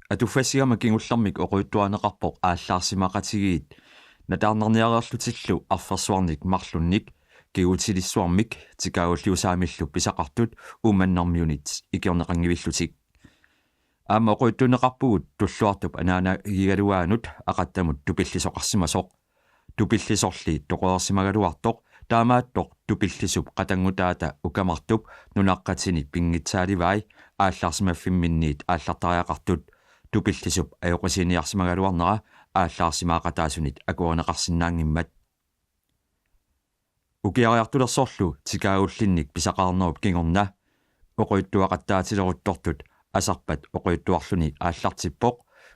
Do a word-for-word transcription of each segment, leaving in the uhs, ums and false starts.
Atuffassigama kingullermik oqaluttuarineqarpoq aallaarsimaaqatigiit nataarnarniareerlutillu arfersuarnik marlunnik kigutilissuarmik tikaulliusaamillu pisaqartut Uummannarmiunit ikiorneqanngivillutik. Aamma oqaluttuunneqarpugut Tulluartup anaanagigaluaanut Aqattamut tupillisoqarsimasoq. Tupillisorli toqoreersimagaluartoq, taamaattoq tupillisup qatanngutaata Ukamartup nunaqqatini pinngitsaalivai aallarsimaffimminniit aallartariaqartut, tupillisup ajoqusiiniarsimagaluarnera aallaarsimaaqataasunit akuerineqarsinnaanngimmat. Ukiariartulersorlu tikaagullinnik pisaqarnerup kingorna oqaluttuaqattaatileruttortut Asarpat oqaluttuarluni aallartippoq,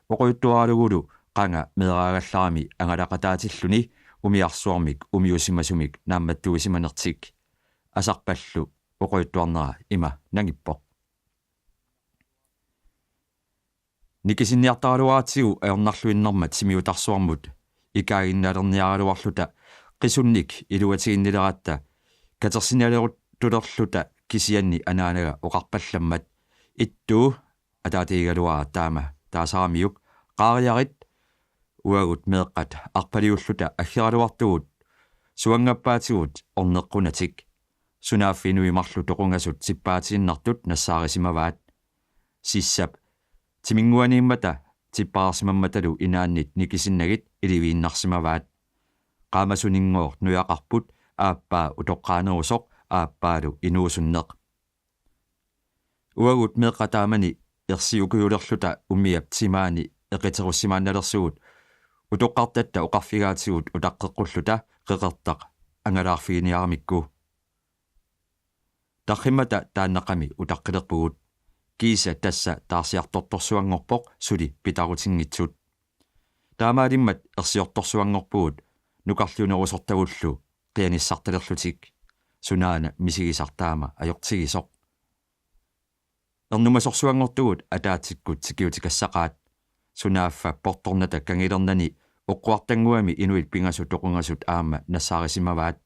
oqaluttuaralugulu qanga meeraagallarami angalaqataatilluni umiarsuarmik umiusimasumik naammattuisimanertik. Asarpallu oqaluttuarnera ima nangippoq: Nikisinniartaraluaratsigu ajornarluinnarmat Simiutarsuarmut ikaaginnaalerniaraluarluta qisunnik iluatiginnileratta katersinnaaleruttulerluta kisianni anaanaga oqarpallammat: Ittuu, ataatigigaluara taama taasaramiuk, qaariarit. Uagut meeqqat arpaliulluta aggeraluartugut suanngappaatigut orneqqunatik. Sunaaffa inuit marluk toqungasut tippaatiinnartut nassaarisimavaat. Sissap timinnguaniimmata tippaarsimammatalu inaannit nikisinnagit iliviinnarsimavaat. Qaamasuninngooq nujaqarput, aappaa utoqqaanerusoq aappaalu inuusunneq. Uagut meeqqat taamani ersiukiulerluta umiap timaani eqiterussimaannalersut utoqqartatta oqarfigaatigut utaqqeqqulluta qeqertaq angalaarfiginiaramikku. Tarrimmata taannaqami utaqqilerpugut. Kiisa tassa taarsiartortorsuanngorpoq suli pitarutinngitsut. Taamaalimmat ersiortorsuanngorpugut nukarliunerusortagullu qianissartalerlutik. Sunaana misigisaq taama ajortigisoq. Ernumasorsuanngortugut ataatsikkut tikiutikassaqaat. Sunaaffa portornata kangilernani oqquartannguami inuit pingasut toqungasut aamma nassaarisimavaat.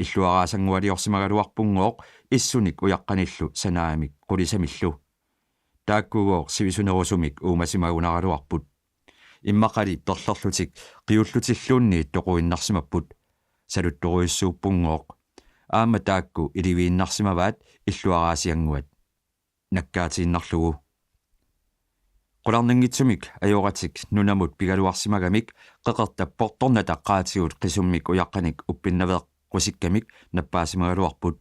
Illuaraasangualiorsimagaluarpunngooq issunik ujaqqanillu sanaamik qulisamillu. Taakkugooq sivisunerusumik uumasimagunaraluarput. Immaqali perlerlutik qiullutilluunniit toquinnarsimapput. Saluttorujussuuppunngooq. Aamma taakku iliviinnarsimavaat illuaraasiannguat nakkaatiinnarlugu. Qularnanngitsumik ajoratik nunamut pigaluarsimagamik qeqertap portornata qaatigut qisummik ujaqqanik uppinnaveeqqusikkamik nappaasimagaluarput.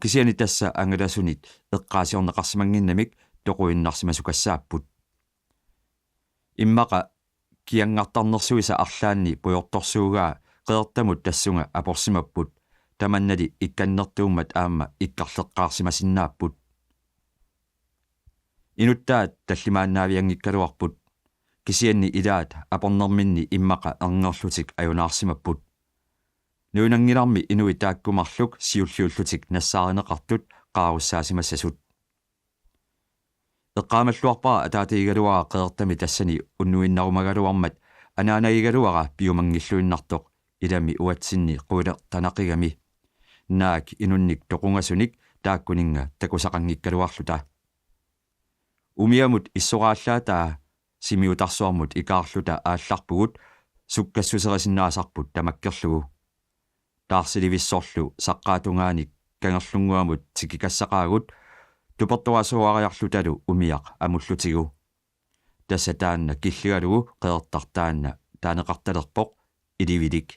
Kisianni tassa angalasunit eqqaasiorneqarsimannginnamik toquinnarsimasukassaapput. Immaqa kiangartarnersuisa arlaanni pujortorsuugaa qeqertamut tassunga aporsimapput, tamannali ikkannertuummat aamma ikkarleqqaarsimasinnaapput. Inuttaat tallimaannaavianngikkaluarput, kisianni ilaat apornerminni immaqa erngerlutik ajunaarsimapput. Nujunanngilarmi inuit taakku marluk siulliullutik nassaarineqartut qaarussaasimassasut. Eqqaamalluarpara ataatigigaluara qeqertami tassani unnuinnarumagaluarmat anaanagigaluara piumanngilluinnartoq ilami uatsinni quilertanaqigami. Naak inunnik toqungasunik taakkuninnga takusaqanngikkaluarluta. Umiamut issoraallaataa Simiutarsuarmut ikaarluta aallarpugut sukkassuserisinnaasarput tamakkerlugu. Taarsilivissorlu saqqaatungaanik kangerlunnguamut tikikassaqaagut tupertorasuariarlutalu umiaq amullutigu. Tassa taanna killigalugu qeqertaq taanna taaneqartalerpoq ilivilik.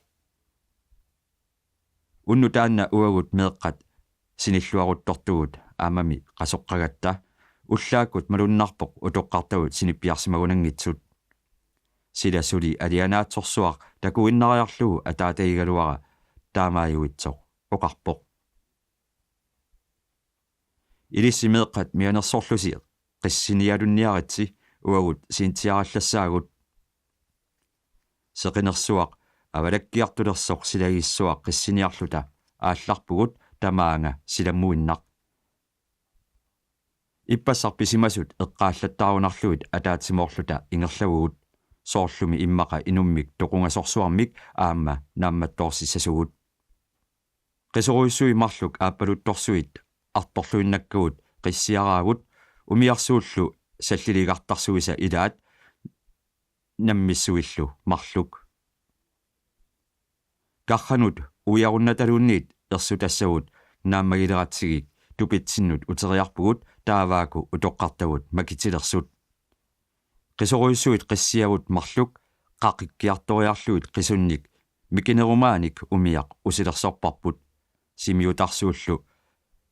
Unnuk taanna uagut meeqqat sinilluaruttortugut aammami qasoqqagatta ullaakkut malunnarpoq utoqqartagut sinippiarsimagunanngitsut. Sila suli alianaatsorsuaq takuinnariarlugu ataatagigaluara taamaajuitsoq oqarpoq: Ilissi meeqqat mianersorlusi qissinialunniaritsi, uagut sintsiarallassaagut. Seqinersuaq avalakkiartulersoq silagissuaq qissiniarluta aallarpugut tamaanga silammuinnaq. Ippassaq pisimasut eqqaallattaarunarlugit ataatsimoorluta ingerlavugut, soorlumi immaqa inummik toqungasorsuarmik aamma naammattoorsissasugut. Qisorujussuit marluk aappaluttorsuit artorluinnakkagut qissiaraagut, umiarsuullu salliligartarsuisa ilaat nammissuillu marluk. Karranut uiarunnataluunniit ersutassagut naammagileratsigik tupitsinnut uteriarpugut taavaaku utoqqartagut makitilersut. Qisorujussuit qissiavut marluk qaqikkiartoriarlugit qisunnik mikinerumaanik umiaq usilersorparput. Simiutarsuullu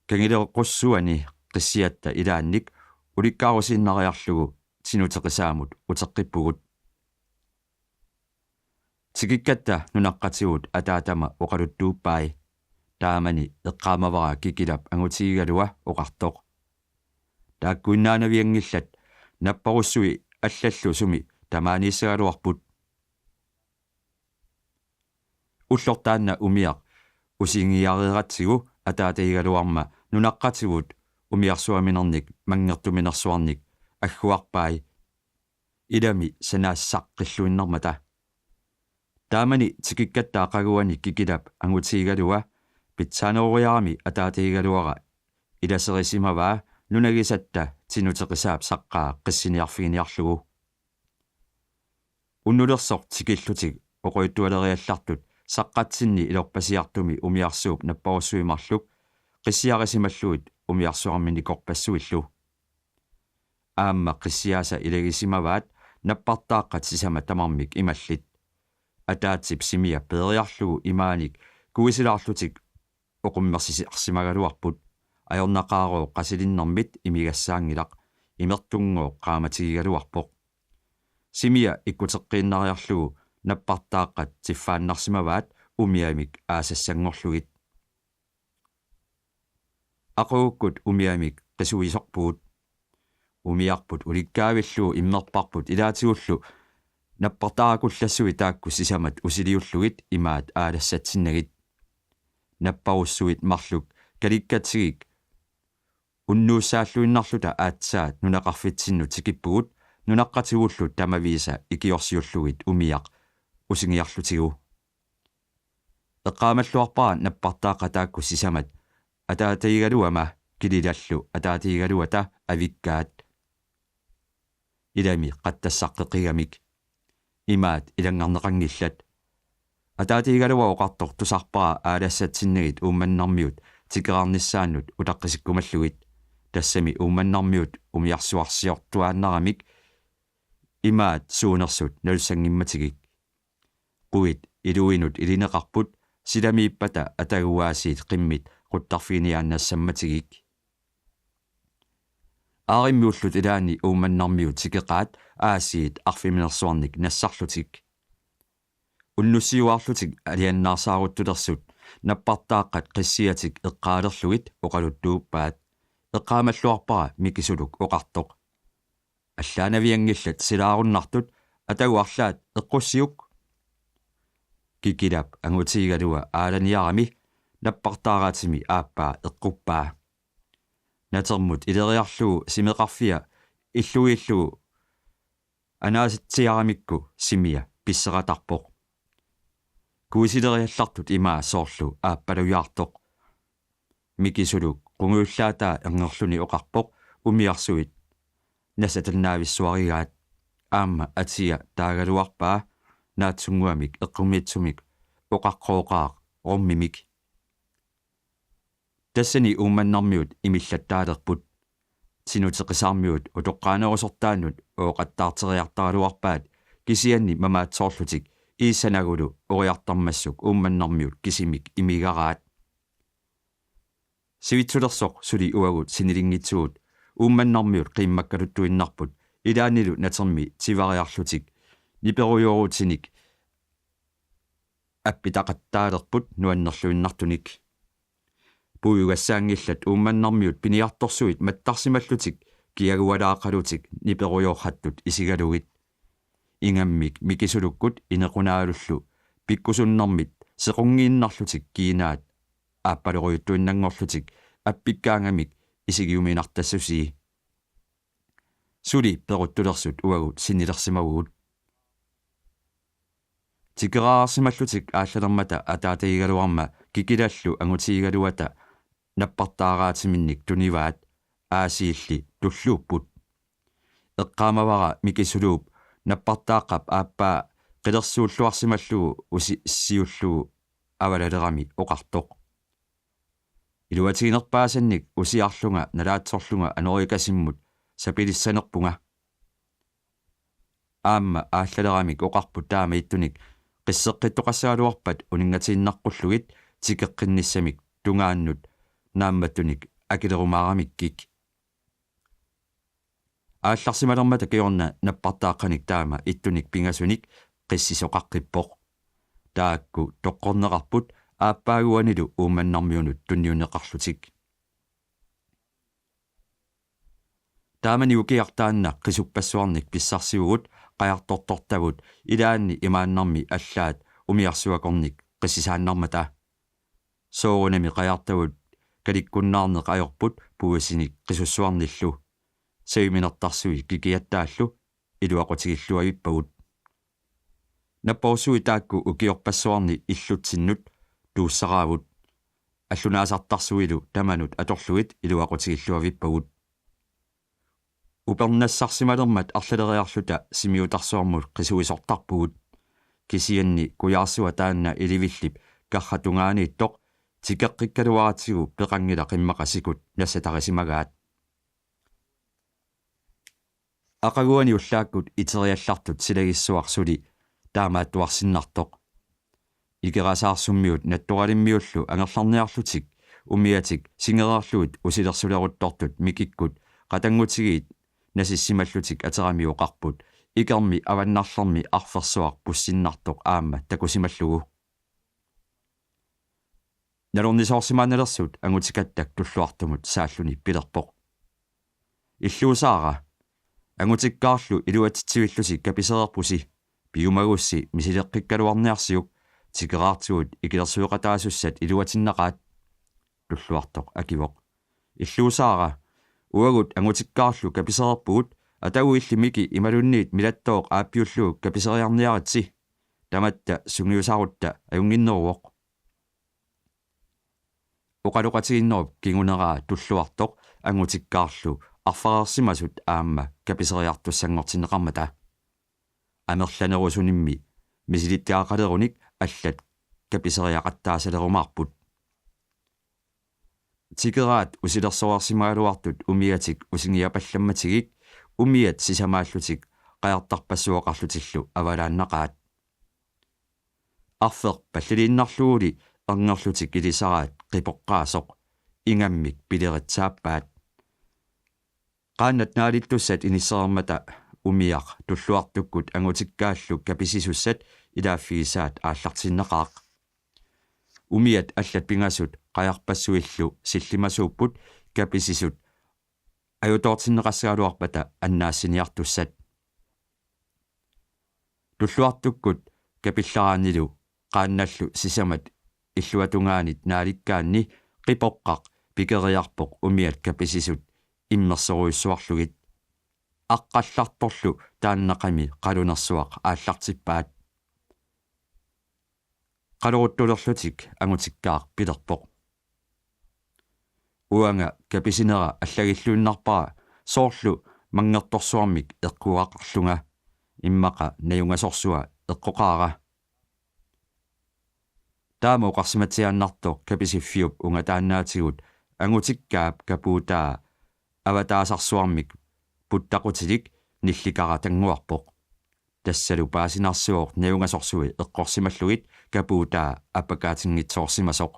kangileqqussuani qissiatta ilaannik ulikkaarusiinnariarlugu Tinuteqisaamut uteqqippugut. Tikikkatta nunaqqatigut ataatama oqaluttuuppai. Taamani eqqaamavara Kikilap angutigigalua oqartoq: Taakkuinnaanavianngillat, napparussui allallu sumi tamaaniissagaluarput. Ulloq taanna umiaq usingiareeratsigu ataatagigaluarma nunaqqatigut umiarsuarminernik manngertuminersuarnik agguarpai, ilami sanaassaqqilluinnarmata. Taamani tikikkatta aqaguani Kikilap angutigigalua pitsaaneroriarami ataatagigaluara ilaserisimavaa nunagisatta Tinuteqisaap saqqaa qissiniarfiginiarlugu. Unnulersoq tikillutik oqaluttualeriallartut saqqatsinni ilorpasiartumi umiarsuup napparussui marluk qissiarisimallugit umiarsuarminikorpassuillu. Aamma qissiaasa ilagisimavaat nappartaaqqat sisamat tamarmik imallit: Ataatsip simia peeriarlugu imaanik kuisilaarlutik oqummersisarsimagaluarput. Ajornaqaarooq qasilinnermit imigassaanngilaq, imertunngooq qaamatigigaluarpoq. Simia ikkuteqqiinnariarlugu nappartaaqqat tiffaannarsimavaat umiamik aasassanngorlugit. Aqagukkut umiamik qisuisorpugut. Umiarput ulikkaavillugu immerparput ilaatigullu nappartaarakullassui taakku sisamat usiliullugit imaat aalassatsinnagit: Napparussuit marluk kalikkatsigik unnuussaalluinnarluta aatsaat nunaqarfitsinnut tikippugut nunaqqatigullu tamaviisa ikiorsiullugit umiaq usingiarlutigu. Eqqaamalluarpara nappartaaqqat taakku sisamat ataatagigaluama Kililallu ataatagigaluata avikkaat. Ilami qattassaqqeqqigamik. Imaat ilanngarneqanngillat. Ataatagigalua oqartoq tusarpara aalassatsinnagit Uummannarmiut tikeraarnissaannut utaqqisikkumallugit. Tassami Uummannarmiut umiarsuarsiortuaannaramik imaat suunersut nalussanngimmatikkik. Quit iluinut ilineqarput silamiippata atagu aasiit qimmit quttarfiginiaannassammatikkik. Aarimmi ullut ilaanni Uummannarmiut tikeqaat aasiit arfiminnersuarnik nassarlutik. Unnussiuaarlutik aliannaarsaaruttulersut nappartaaqqat qissiatik eqqaalerlugit oqaluttuuppaat. Eqqaamalluarpara Mikisuluk oqartoq: Allaanavianngillat silaarunnartut, atagu arlaat eqqussiuk. Kikilap angutigigalua aalaniarami nappartaaraatimi aappaa eqquppaa. Natermut ileriarlugu simeqarfia illugiillugu anaasatsiaramikku simia pisseqatarpoq. Kuisileriallartut imaa soorlu aappalujaartoq. Mikisuluk qungujullaataa erngerluni oqarpoq umiarsuit nasatannaavissuarigaat. Aamma atia taagaluarpaa naatsunnguamik eqqumiitsumik oqaqqooqaaq rummimik. Tassani Uummannarmiut imillattaalerput. Tinuteqisaarmiut utoqqaanerusortaannut ooqattaarteriartaraluarpaat kisianni mamaatsoorlutik iissanagulu oriartarmassuk Uummannarmiut kisimik imigaraat. Sivitsulersoq suli uagut sinilinngitsugut Uummannarmiut qiimmakkaluttuinnarput ilaannilu natermi tivariarlutik niperujoorutinik appitaqattaalerput nuannerluinnartunik. Puiugassaanngillat Uummannarmiut piniartorsuit mattarsimallutik kiagualaaqalutik niperujoorhattut isigalugit. Ingammik Mikisulukkut Inequnaalullu pikkusunnermit sequnngiinnarlutik kiinaat aappalerujuttuinnanngorlutik appikkaangamik isigiuminartassusii. Suli peruttulersut uagut sinilersimavugut. Tikeraarsimallutik aallalermata ataatagigaluarma Kikilallu angutigigaluata nappartaaraatiminnik tunivaat aasiilli tulluupput. Eqqaamavara Miki suluup nappartaaqqap aappaa qilersuulluarsimallugu usi-, siullugu avalalerami oqartoq: Iluatiginerpaasannik usiarlunga nalaatsorlunga anorikasimmut sapilissanerpunga. Aamma aallaleramik oqarput taama ittunik qisseqqittoqassagaluarpat uninngatiinnaqqullugit tikeqqinnissamik tungaannut naammattunik akilerumaaramikkik. Aallarsimalermata kingorna nappartaaqqanik taama ittunik pingasunik qissisoqaqqippoq. Taakku toqqorneqarput aappaaguanilu Uummannarmiunut tunniunneqarlutik. Taamani ukiaq taanna qisuppassuarnik pissarsivugut qajartortortavut ilaanni imaannarmi allaat umiarsuakornik qissisaannarmata. Soorunami qajartavut kalikkunnaarneq ajorput puisinik qisussuarnillu. Saviminertarsui kikiattaallu iluaqutigilluavippagut. Napparussuit taakku ukiorpassuarni illutsinnut tuussaraavut. Allunaasartarsuilu tamanut atorlugit iluaqutigilluavippagut. Upernassarsimalermat arlaleriarluta Simiutarsuarmut qisuisortarpugut. Kisianni Kujaarsua taanna ilivillip karratungaaniittoq tikeqqikkaluaratsigu peqanngilaq immaqa sikut nassatarisimagaat. Aqaguani ullaakkut iteriallartut silagissuaq suli taamaattuarsinnartoq. Ikerasaarsummiut Nattoralimmiullu angerlarniarlutik umiatik singereerlugit usilersuleruttortut Mikikkut qatanngutigiit nasissimallutik aterami oqarput: Ikermi avannarlermi arfersuaq pussinnartoq aamma takusimallugu. Nalornisoorsimaannalersut Angutikattak Tulluartumut saalluni pilerpoq: Illuusaara, Angutikkaarlu iluatsitsivillusi kapisereerpusi, piumagussi misileqqikkaluarniarsiuk, tikeraartigut ikilersueqataasussat iluatinnaqaat. Tulluartoq akivoq: Illuusaara, uagut Angutikkaarlu kapisereerpugut, atagu illit Miki imaluunniit Milattooq aappiullugu kapiseriarniaritsi. Tamatta sungiusarutta ajunnginneruvoq. Oqaloqatiginnerup kinguneraa Tulluartoq Angutikkaarlu arfareersimasut aamma kapiseriartussanngortinneqarmata. Amerlanerusunimmi misilittagaqalerunik allat kapiseriaqattaasalerumaarput. Tikeraat usilersoreersimagaluartut umiatik usingiapallammatigik umiat sisamaallutik qajartarpassuaqarlutillu avalaannaqaat. Arferpalliliinnarluguli erngerlutik ilisaraat qipoqqaasoq, ingammik pilerit saappaat. Qaannat naalittussat inissereermata umiaq Tulluartukkut Angutikkaallu kapisisussat ilaaffigisaat aallartiinnaqaaq. Umiat allat pingasut qajarpassuillu sillimasuupput kapisisut ajutoortinneqassagaluarpata annaassiniartussat. Tulluartukkut kapillaraannilu qaannallu sisamat illuatungaanit naalikkaanni qipoqqaq pikeriarpoq umiat kapisisut immersorujussuarlugit. Aqqallartorlu taannaqami qalunersuaq aallartippaat. Qaloruttulerlutik Angutikkaaq pilerpoq: Uanga kapisinera allagilluinnarpara soorlu manngertorsuarmik eqqugaqarlunga, immaqa najungasorsua eqqoqaara. Taama oqarsimatsiaannartoq kapisiffiup ungataannaatigut Angutikkaap kapuutaa avataasarsuarmik puttaqutilik nillikara tannguarpoq. Tassalu paasinarsivoq najungasorsui eqqorsimallugit kapuutaa appakaatinngitsoorsimasoq.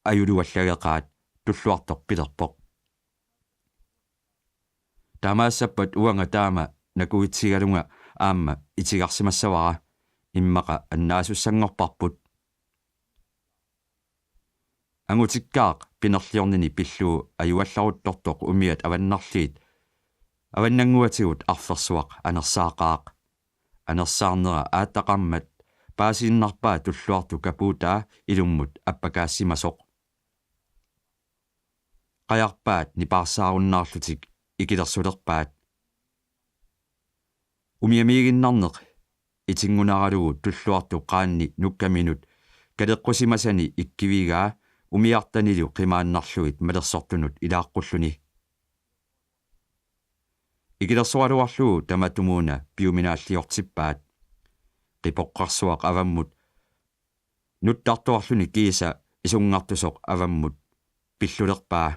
Ajuluallageqaat, Tulluartoq pilerpoq. Taamaassappat uanga taama nakugitsigalunga aamma itigarsimassavara, immaqa annaasussanngorparput. Angutikkaaq pinerliornini pillugu ajuallaruttortoq umiat avannarliit avannannguatigut arfersuaq anersaaqaaq. Anersaarnera aattaqarmat paasiinnarpaa Tulluartup kapuutaa ilummut appakaassimasoq. Qajarpaat nipaarsaarunnaarlutik ikilersulerpaat. Umiamiiginnarneq itinngunaralugu Tulluartup qaanni nukkaminut kaleqqusimasani ikkivigaa umiartanilu qimaannarlugit malersortunut ilaaqqulluni. Ikilersoraluarlugu tamatumuuna piuminaalliortippaat. Qipoqqarsuaq avammut nuttartuarluni kiisa isunngartusoq avammut pillulerpaa.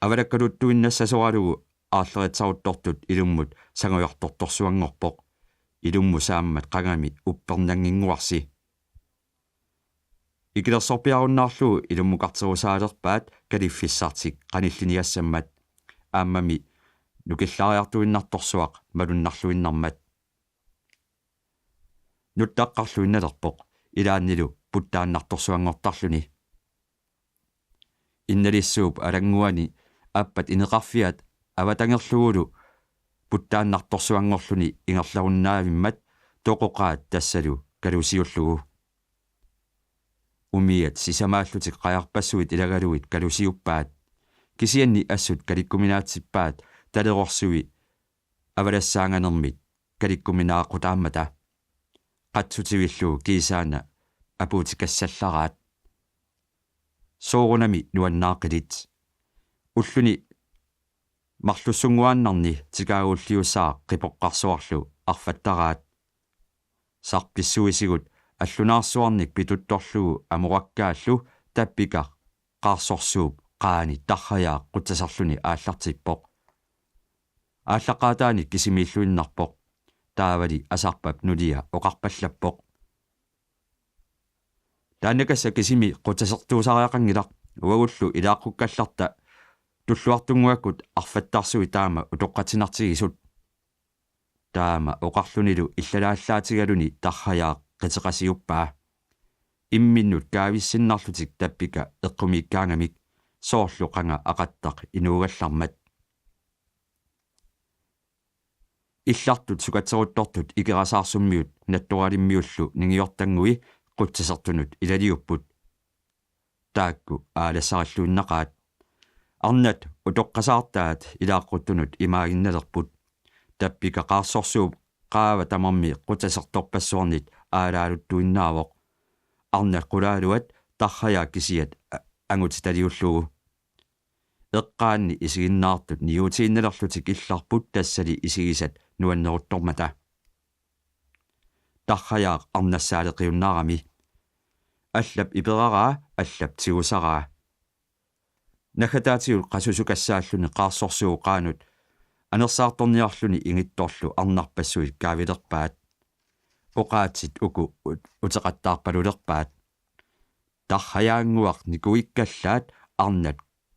Avalakkaluttuinnassasoralugu aarleritsaruttortut ilummut sangujortortorsuanngorpoq. Ilummut saammat qangami uppernannginnguarsi. Ikilersorpiarunnaarlugu ilummukarterusaalerpaat kaliffissartik qanilliniassammat. Aammami nukillaariartuinnartorsuaq malunnarluinnarmat. Nuttaqqarluinnalerpoq ilaannilu puttaannartorsuanngortarluni. Innalissuup alannguani appat ineqarfiat avatangerlugulu puttaannartorsuanngorluni ingerlarunnavimmat toqoqaat tassalu kalusiullugu. Umiat sisamaallutik qajarpassuit ilagalugit kalusiuppaat. Kisianni assut kalikkuminaatsippaat talerorsui avalassaanganermit kalikkuminaaqqutaammata. Qatsutivillugu kiisaana apuutikassallaraat. Soorunami nuannaaqilit. Ulluni marlussunnguaannarni tikaagulliusaaq qipoqqarsuarlu arfattaraat. Sarpissuisigut allunaarsuarnik pituttorlugu amorakkaallu Tappika qaarsorsuup qaani Tarrajaaq qutsaserluni aallartippoq. Aallaqqaataani kisimiilluinnarpoq. Taavali Asarpap nulia oqarpallappoq: Taannakassa kisimi qutsasertuusariaqanngilaq, uagullu ilaaqqukkallarta tulluartunnguakkut arfattarsui taama utoqqatsinartigisut. Taama oqarlunilu illalaallaatigaluni Tarrajaaq qiteqasiuppaa. Imminnut kaavissinnarlutik Tappika eqqumiikkaangamik, soorlu qanga aqattaq inuugallarmat. Illartut sukatseruttortut Ikerasaarsummiut Nattoralimmiullu ningiortanngui qutsasertunut ilaliupput. Taakku aalassarilluinnaqaat. Arnat utoqqasaartaat ilaaqquttunut imaaginnalerput. Tappika qaarsorsuup qaava tamarmi qutsasertorpassuarnit aalaaluttuinnaavoq. Arnat qulaaluat Tarrajaaq kisiat a-, angutitaliullugu. Eqqaanni isiginnaartut niuutiinnalerlutik illarput tassali isigisat nuanneruttormata. Tarrajaaq arnassaaleqiunnaarami. Allap iperaraa, allap tigusaraa. Naggataatigut qasusukassaalluni qaarsorsuup qaanut anersaartorniarluni ingittorlu arnarpassuit kaavilerpaat. Oqaatsit uku ut-, uteqattaarpalulerpaat: Tarrajaannguaq nikuikkallaat arnat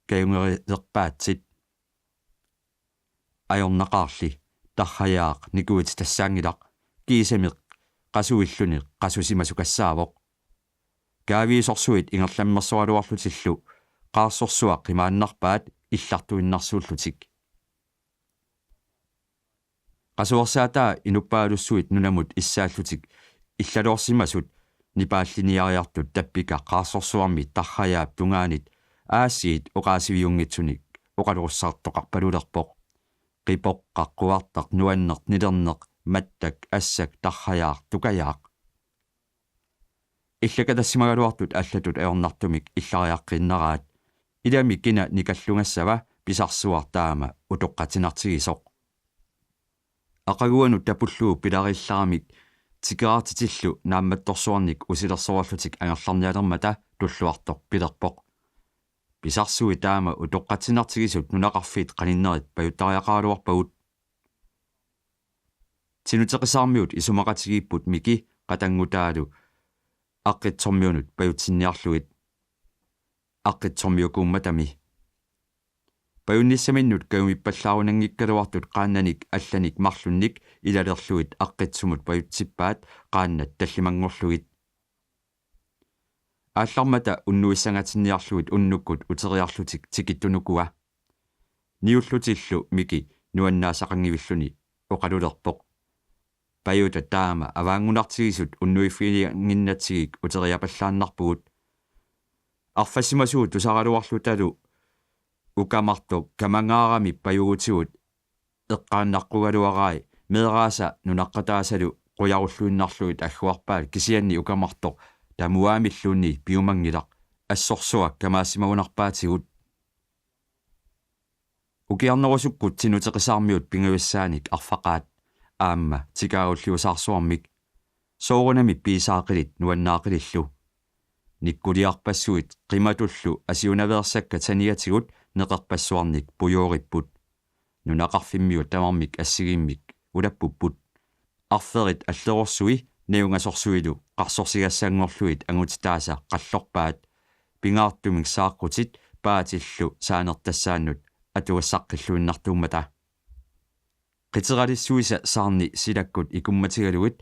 kajungerilerpaatsit. Ajornaqaarli, Tarrajaaq nikuitsitassaanngilaq, kiisami qasuilluni qasusimasukassaavoq. Kaaviisorsuit ingerlammersoraluarlutillu qaarsorsuaq qimaannarpaat illartuinnarsuullutik. Qasuersaataa inuppaalussuit nunamut issaallutik illaloorsimasut nipaalliniariartut Tappika qaarsorsuarmi Tarrajaap tungaanit aasiit oqaasiviunngitsunik oqaluussartoqarpalulerpoq: Qipoqqaq, quartaq, nuanneq, nilerneq, mattak, assak, Tarrajaaq, Tukajaaq. Illakatassimagaluartut allatut ajornartumik illariaqqiinnaraat. Ilami kina nikallugassava pisarsuaq taama utoqqatsinartigisoq? Aqaguanut tapullugu pilariillaramik tikeraartitillu naammattorsuarnik usilersorlutik angerlarnialermata Tulluartoq pilerpoq: Pisarsui taama utoqqatsinartigisut nunaqarfiit qaninnerit pajuttariaqaraluarpagut. Tinuteqisaarmiut isumaqatigiipput Miki qatanngutaalu Aqqitsormiunut pajutsinniarlugit. Aqqitsormiukuummatami. Pajunnissaminnut kajumippallaarunanngikkaluartut qaannanik allanik marlunnik ilalerlugit Aqqitsumut pajutsippaat qaannat tallimanngorlugit. Aallarmata unnuissangatinniarlugit unnukkut uteriarlutik tikittunukua. Niullutillu Miki nuannaasaqanngivilluni oqalulerpoq: Pajutat taama avaanngunartigisut unnuiffiginiannginnatsigik uteriapallaannarpugut. Arfassimasugut tusaraluarlutalu ukamartoq kamangaarami pajugutigut eqqaannaqqugaluarai meeraasa nunaqqataasalu qujarulluinnarlugit agguarpaat, kisianni ukamartoq tamuaamilluunniit piumanngilaq, assorsuaq kamaassimagunarpaatigut. Ukiarnerusukkut Tinuteqisaarmiut pingavissaanik arfaqaat aamma tikaagulliusaarsuarmik. Soorunami piisaaqilit nuannaaqilillu. Nikkuliarpassuit qimatullu asiunaveersakka saniatigut neqerpassuarnik pujooripput. Nunaqarfimmiut tamarmik assigiimmik ulappupput. Arferit allerussui najungasorsuilu qarsorsigassanngorlugit angutitaasa qallorpaat. Pingaartumik saaqqutit paatillu saanertassaannut atugassaqqilluinnartuummata. Qiteralissuisa saarni silakkut ikummatigalugit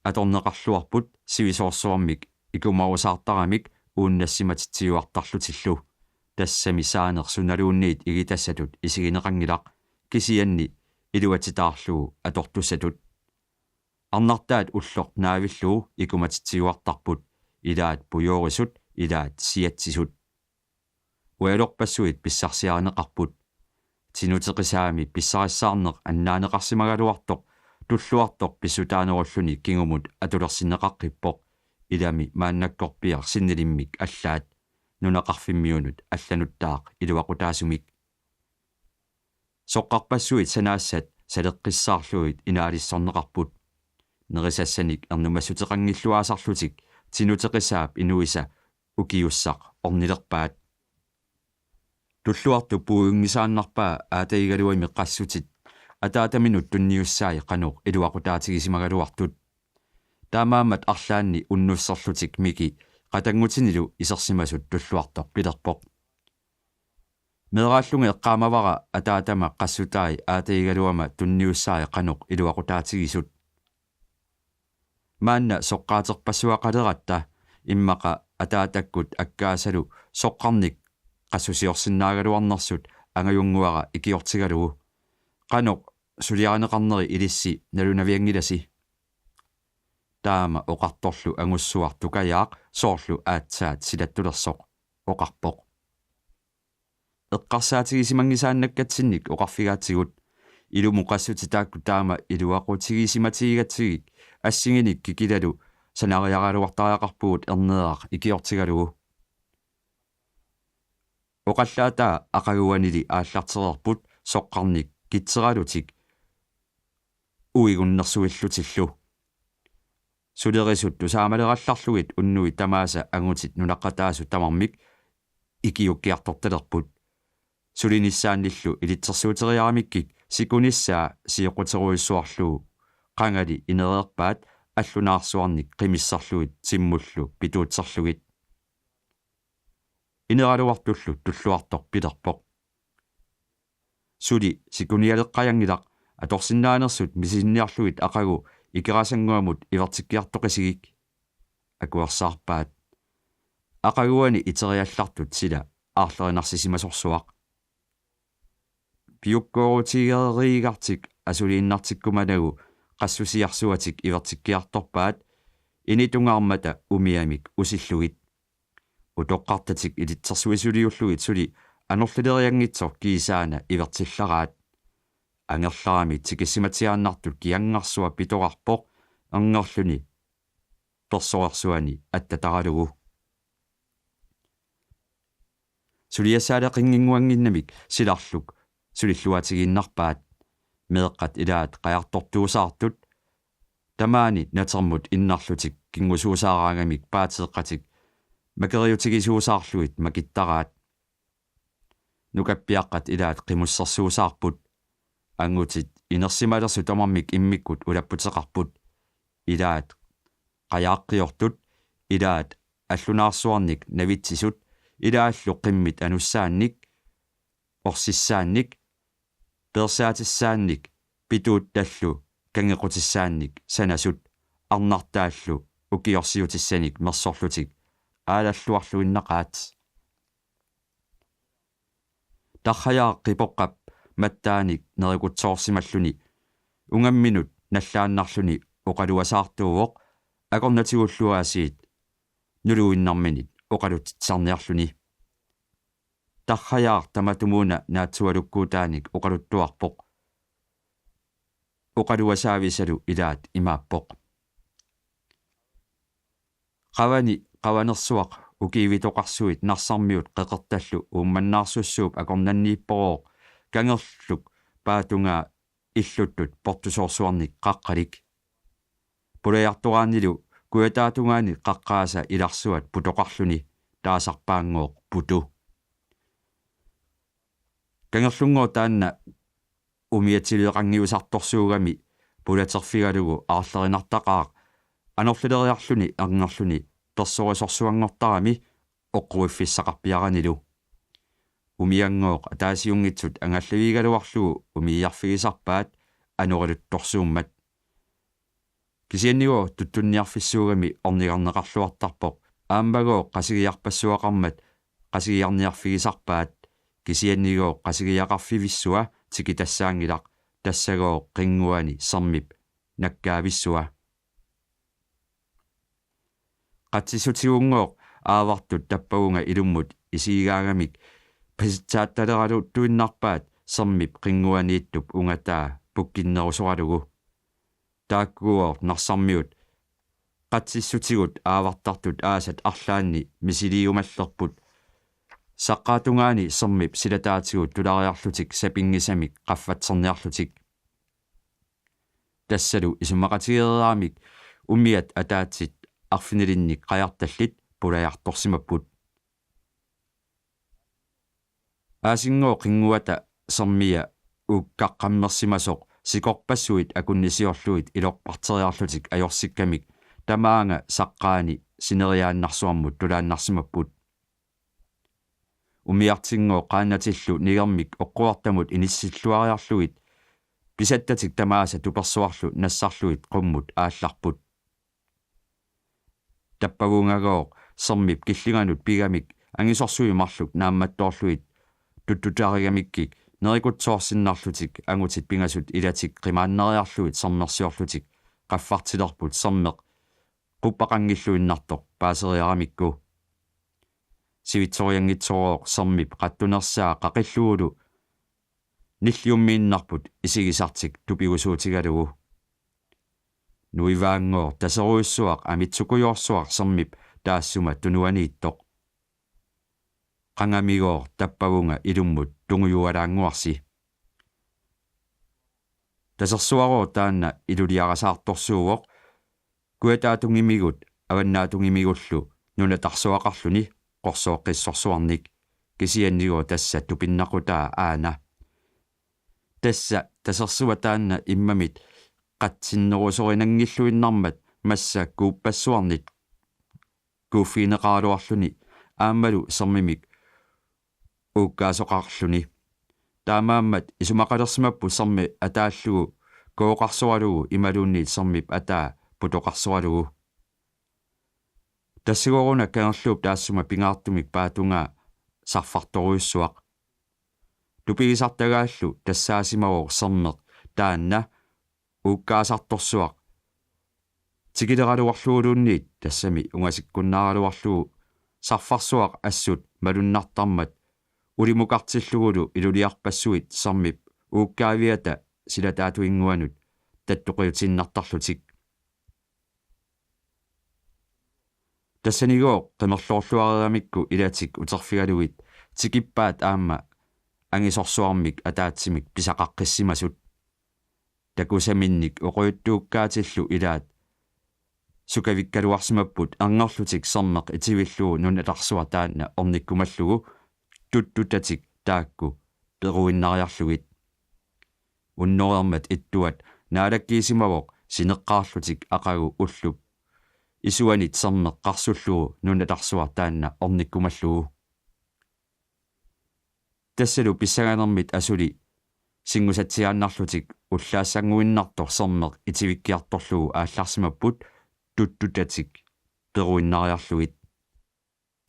atorneqarluarput sivisoorsuarmik ikumarusaartaramik uunnassimatitsiuartarlutillu. Tassami saaneq sunaluunniit igitassatut isigineqanngilaq, kisianni iluatsitaarlugu atortussatut. Arnartaat ulloq naavillugu ikumatitsiuartarput, ilaat pujoorisut, ilaat siatsisut. Ujalorpassuit pissarsiarineqarput. Tinuteqisaami pissarissaarneq annaaneqarsimagaluartoq Tulluartoq pissutaanerulluni kingumut atulersinneqaqqippoq, ilami maannakkorpiaq sinnilimmik allaat, nunaqarfimmiunut allanuttaaq iluaqutaasumik. Soqqarpassuit sanaassat saleqqissaarlugit inaalissorneqarput. Nerisassanik ernumassuteqanngilluaasarlutik Tinuteqisaap inuisa ukiussaq ornilerpaat. Tulluartup puiunngisaannarpaa aatagigaluami qassutit ataataminut tunniussaai qanoq iluaqutaatigisimagaluartut. Taamaammat arlaanni unnusserlutik Miki qatanngutinilu isersimasut Tulluartoq pilerpoq: Meeraallunga eqqaamavara ataatama qassutai aatagigaluama tunniussaai qanoq iluaqutaatigisut. Maanna soqqaaterpassuaqaleratta immaqa ataatakkut akkaasalu soqqarnik qassusiorsinnaagaluarnersut angajunnguara ikiortigalugu. Qanoq suliarineqarneri ilissi nalunavianngilasi? Taama oqartorlu angussuaq Tukajaaq soorlu aatsaat silattulersoq oqarpoq: Eqqarsaatigisimanngisaannakkatsinnik oqarfigaatigut. Ilumut qassutit taakku taama iluaqutigisimatigigatsigik assigiinnik kikilalu sanariaraluartariaqarpugut erneeraq ikiortigalugu. Oqallaataa aqaguanili aallartereerput soqqarnik kitseralutik uigunnersuillutillu. Sulerisut tusaamalerallarlugit unnuit tamaasa angutit nunaqqataasut tamarmik ikiukkiartortalerput. Sulinissaannillu ilitsersuuteriaramikkik sikunissaa sioqquterujussuarlugu qangali inereerpaat allunaarsuarnik qimissarlugit timmullu pituutserlugit. Ineraluartullu Tulluartoq pilerpoq: Suli sikunialeqqajanngilaq, atorsinnaanersut misilinniarlugit aqagu ikerasannguamut ivertikkiartoqisigik. Akuersaarpaat. Aqaguani iteriallartut sila aarlerinarsimasorsuaq. Piukkoorutigereeriigartik asuliinnartikkumanagu qassusiarsuatik ivertikkiartorpaat initungaarmata umiamik usillugit. Utoqqartatik ilitsersuisuliullugit suli anorlilerianngitsoq kiisaana ivertillaraat. Angerlarami tikissimatiaannartut kiangarsua pitorarpoq erngerluni persorersuani attataralugu. Suliassaaleqinnginnguannginnamik silarluk sulilluatigiinnarpaat. Meeqqat ilaat qajartortuusaartut tamaani natermut innarlutik kingusuusaaraangamik paateeqqatik makeriutigisuusaarlugit makittaraat. Nukappiaqqat ilaat qimussersuusaarput. Angutit inersimalersut tamarmik immikkut ulapputeqarput. Ilaat qajaaqqiortut, ilaat allunaarsuarnik navitsisut, ilaallu qimmit anussaannik, orsissaannik, peersaatissaannik, pituuttallu kangequtissaannik sanasut, arnartaallu ukiorsiutissanik mersorlutik aalalluarluinnaqaat. Tarrajaaq qipoqqap mattaanik nerikutsoorsimalluni ungamminut nallaannarluni oqaluasaartuuvoq akornatigulluaasiit nuluinnarminit oqalutitsisarniarluni. Tarrajaaq tamatumuuna naatsualukkuutaanik oqaluttuarpoq. Oqaluasaavisalu ilaat imaappoq: Qavani qavanersuaq ukiivitoqarsuit Narsarmiut qeqertallu Uummannaarsussuup akornanniipporooq kangerluk paatungaa illuttut portusoorsuarnik qaqqalik. Pulajartoraannilu kujataatungaani qaqqaasa ilarsuat putoqarluni taasarpaanngooq putu. Kangerlunngooq taanna umiatsileqanngiusartorsuugami pulaterfigalugu aarlerinartaqaaq anorlileriarluni erngerluni persorisorsuanngortarami oqquiffissaqarpiaranilu. Umianngooq ataasiunngitsut angallavigigaluarlugu umiiarfigisarpaat anoriluttorsuummat. Kisiannigooq tuttunniarfissuugami ornigarneqarluartarpoq, aammagooq qasigiarpassuaqarmat qasigiarniarfigisarpaat, kisiannigooq qasigiaqarfivissua tikitassaanngilaq, tassagooq qinnguani sermip nakkaavissua. Qatsissutigunngooq aavartut tappavunga ilummut isigigaangamik pisitsaattaleraluuttuinnarpaat sermip qinnguaniittup ungataa pukkinnerusoralugu. Taakkugooq Narsarmiut qatsissutigut aavartartut aasat arlaanni misiliiumallerput saqqaatungaani sermip silataatigut tulariarlutik sapinngisamik qaffatserniarlutik. Tassalu isumaqatigeeraamik umiat ataatsit arfinilinnik qajartallit pulajartorsimapput. Aasinngooq qinnguata sermia uukkaqqammersimasoq sikorpassuit akunnisiorlugit ilorparteriarlutik ajorsikkamik tamaanga saqqaani sineriaannarsuarmut tulaannarsimapput. Umiartinngooq qaannatillu nigermik oqquartamut inissilluariarlugit pisattatik tamaasa tupersuarlu nassarlugit qummut aallarput. Tappavungagooq sermip killinganut pigamik angisorsui marluk naammattoorlugit tuttutarigamikkik nerikutsoorsinnarlutik angutit pingasut ilatik qimaannariarlugit sermersiorlutik qaffartilerput sermeq quppaqanngilluinnartoq paaseriaramikku. Sivitsorianngitsorooq sermip qattunersaa qaqillugulu nilliummiinnarput isigisartik tupigusuutigalugu. Nuivaanngooq taserujussuaq amitsukujoorsuaq sermip taassuma tunuaniittoq. Qangamigooq tappavunga ilummut tungujualaannguarsi. Tasersuarooq taanna iluliarasaartorsuuvoq, kujataatungimigut avannaatunngimigullu nunatarsuaqarluni qorsooqqissorsuarnik, kisiannigooq tassa tupinnaqutaa aana. Tassa tasersuaq taanna immamit qatsinnerusorinanngilluinnarmat massa kuuppassuarnit kuuffigineqaraluarluni aammalu sermimik uukkaasoqarluni. Taamaammat isumaqalersimapput sermi ataallugu kooqarsoralugu imaluunniit sermip ataa putoqarsoralugu. Tassagooruna kangerluup taassuma pingaartumik paatungaa sarfartorujussuaq. Tupigisartagaallu tassaasimavoq sermeq taanna uukkaasartorsuaq tikileraluarluguluunniit tassami ungasikkunnaaraluarlugu sarfarsuaq assut malunnartarmat ulimukartillugulu iluliarpassuit sermip uukkaaviata silataatuinnguanut tattoqiutiinnartarlutik. Tassanigooq qimerloorluareeramikku ilatik uterfigalugit tikippaat aamma angisorsuarmik ataatsimik pisaqaqqissimasut. Takusaminnik oqujuttuukkaatillu ilaat sukavikkaluarsimapput erngerlutik sermeq itivillugu nunatarsuaq taanna ornikkumallugu tuttutatik taakku peruinnariarlugit. Unnoreermat ittuat naalakkiisimavoq sineqqaarlutik aqagu ullup isuanit sermeq qarsullugu nunatarsuaq taanna ornikkumallugu. Tassalu pissanganermit asuli sinngusatsiaannarlutik ullaassannguinnartoq sermeq itivikkiartorlugu aallarsimapput tuttutatik peruinnariarlugit.